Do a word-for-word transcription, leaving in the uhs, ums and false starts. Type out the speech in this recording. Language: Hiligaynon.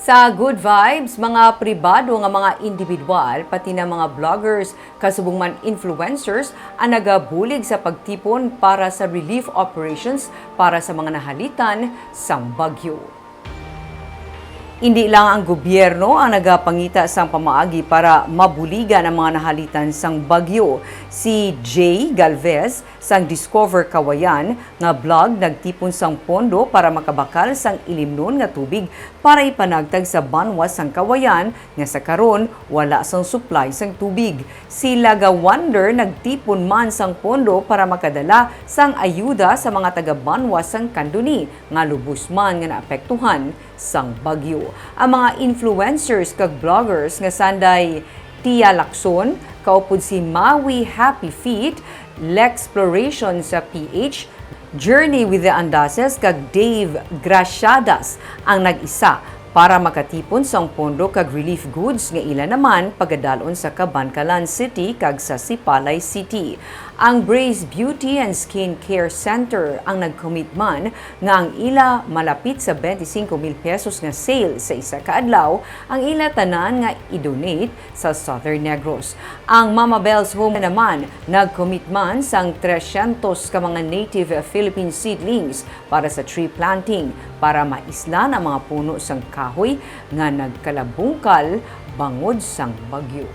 Ta good vibes, mga pribado nga mga individual, pati na mga vloggers, kasubong man influencers, ang nagabulig sa pagtipon para sa relief operations para sa mga nahalitan sang bagyo. Indi lang ang gobyerno ang nagapangita sang pamaagi para mabuligan ang mga nahalitan sang bagyo. Si Jay Galvez sang Discover Kawayan nga blog nagtipon sang pondo para makabakal sang ilimnon nga tubig para ipanagtag sa banwa sang Kawayan nga sa karon wala sang supply sang tubig. Si Laga Wonder nagtipon man sang pondo para makadala sang ayuda sa mga taga-banwa sang Candoni nga lubos man nga naapektuhan sang bagyo. Ang mga influencers kag bloggers nga sanday Tia Lacson, kaupod si Maui Happy Feet, Lexploration sa P H, Journey with the Andases kag Dave Graciadas ang nag-isa para makatipon sang pondo kag relief goods nga ila naman pagadalon sa Kabankalan City kag sa Sipalay City. Ang Brace Beauty and Skin Care Center ang nag-commit man nga ang ila malapit sa twenty-five mil pesos nga sale sa isa ka adlaw ang ila tanan nga i-donate sa Southern Negros. Ang Mama Bells Home naman nag-commit man sang trescientos ka mga native Philippine seedlings para sa tree planting para maislan ang mga puno sang kahoy nga nagkalabungkal bangod sang bagyo.